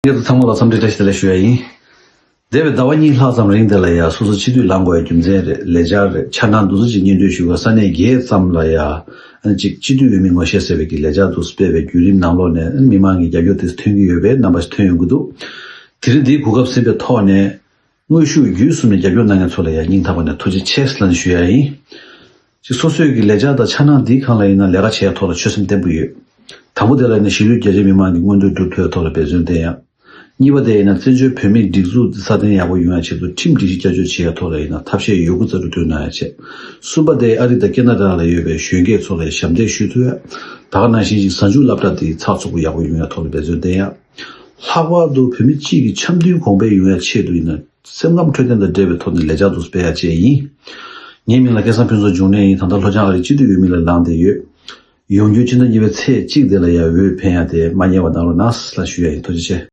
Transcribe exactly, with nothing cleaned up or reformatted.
སྐྱེས་ཚོ་ཚང་མ་ལ་འཚམས་འདྲི་བཀྲ་ཤིས་བདེ་ལེགས་ཞུ་ཡ་ཡིན། འདས་པའི་ཟླ་བ་གཉིས་ལྷག་ཙམ་རིང་དེ་ལ་ཡ་སོ་སོ་སྤྱི་འཐུས་ལངས་དགོས་ཡ་རྒྱུ་མཚན་རེད། ལས་འཆར་རེད། འཆར་སྣང་འདུག་ཚོད་ཅིག་སྙན་སྒྲོན་ཞུ་ག་ས་གནས་བརྒྱད་ཙམ་ལ་ཡ་ཨ་ནི་ཅིག་སྤྱི་འཐུས་འོས་མི་ངོ་ཤེས་ཟེར་བའི་གི་ལས་འཆར་དུ་སྤེལ་བའི་བརྒྱུད་རིམ་ནང་ལོགས་ནས་མི་མང་གི་རྒྱབ་སྐྱོར་དེ་ཐོན་གྱི་ཡོད་པའི་རྣམ་པ་ཞིག་ཐོན་ཡོང་གི་འདུག་དེ་རིང་འདིའི་གོ་སྐབས་ཟིན་པའི་ཐོག་ནས་དངོས་ཤུགས་བརྒྱུད་གསུམ་ནས་རྒྱབ་སྐྱོར་གནང་མཁན་ཚོ་ལ་ཡ་སྙིང་ཐག་པ་ནས་ཐུགས་རྗེ་ཆེ་ལབ་ཞུ་ཡ་ཡིན། ཅིག་སོ་སོའི་གི་ལས་འཆར་དང་འཆར་སྣང་འདིའི་སྒང་ལ་ཡིན་ན་ལས་ཀ་བྱེད་ཡ་ཐོག་ལ་ཆོད་སེམས་བརྟན་པོ་ཡོད། དང་པོ་དེ་ལ་ཡིན་ན་གཞིས་ལུས་རྒྱ་ཆེའི་མི་མང་གི་མངོན་འདོད་སྒྲུབ་ཐུབ་ཡ་ཐོག་ལ་འབད་བརྩོན་བསྟེན་ཡ། གཉིས་པ་དེ་ཡིན་ན་བཙན་བྱོལ་བོད་མིའི་སྒྲིག་འཛུགས་འདི་སྲ་བརྟན་ཡག་པོ་ཡོང་ཡ་ཆེད་དུ་ཁྲིམས་སྒྲིག་གཞི་བསྐྱར་བཅོས་བྱེད་ཡ་ཐོག་ལ་ཡིན་ན་ཐབས་ཤེས་ཡོད་དགུ་རྩལ་དུ་བཏོན་གནང་ཡ་བྱས། གསུམ་པ་དེ་ཨ་རི་དང་ཁེ་ན་ཌ་ལ་ཡོད་པའི་གཞོན་སྐྱེས་ཚོ་ལ་ཞབས་འདེགས་ཞུ་ཐུབ་ཡ། ད་ག་ནང་བཞིན་ཅིག་གཟའ་མཇུག་སློབ་གྲྭ་དེ་ཚགས་ཚུད་པོ་ཡག་པོ་ཡོང་ཡ་ཐོག་ལ་འབད་བརྩོན་བསྟེན་ཡ། ལྷག་པར་དུ་བོད་མི་སྤྱི་གི་འཆམ་མཐུན་གོང་འཕེལ་ཡོང་ཡ་ཆེད་དུ་ཡིན་ན་སེམས་ཁམས་འཕྲོད་བསྟེན་དང་འབྲེལ་བའི་ཐོག་ནས་ལས་འཆར་དུ་སྤེལ་ཡ་བཅས་ཡིན། ངའི་མིང་ལ་སྐལ་བཟང་ཕུན་ཚོགས་འབྱུང་གནས་ཡིན། ད་ལྟ་ལྷོ་བྱང་ཨ་རིའི་སྤྱི་འཐུས་འོས་མི་ལ་ལངས་བསྡད་ཡོད། ཡོང་རྒྱུའི་ཕྱི་ཟླ་གཉིས་པའི་ཚེས་གཅིག་དེ་ལ་ཡ་འོས་འཕེན་ཡ་དེ་མ་བསྙེལ་བ་གནང་རོགས་གནང་ལ་ཞུ་ཡ་ཡིན། ཐུགས་རྗེ་ཆེ།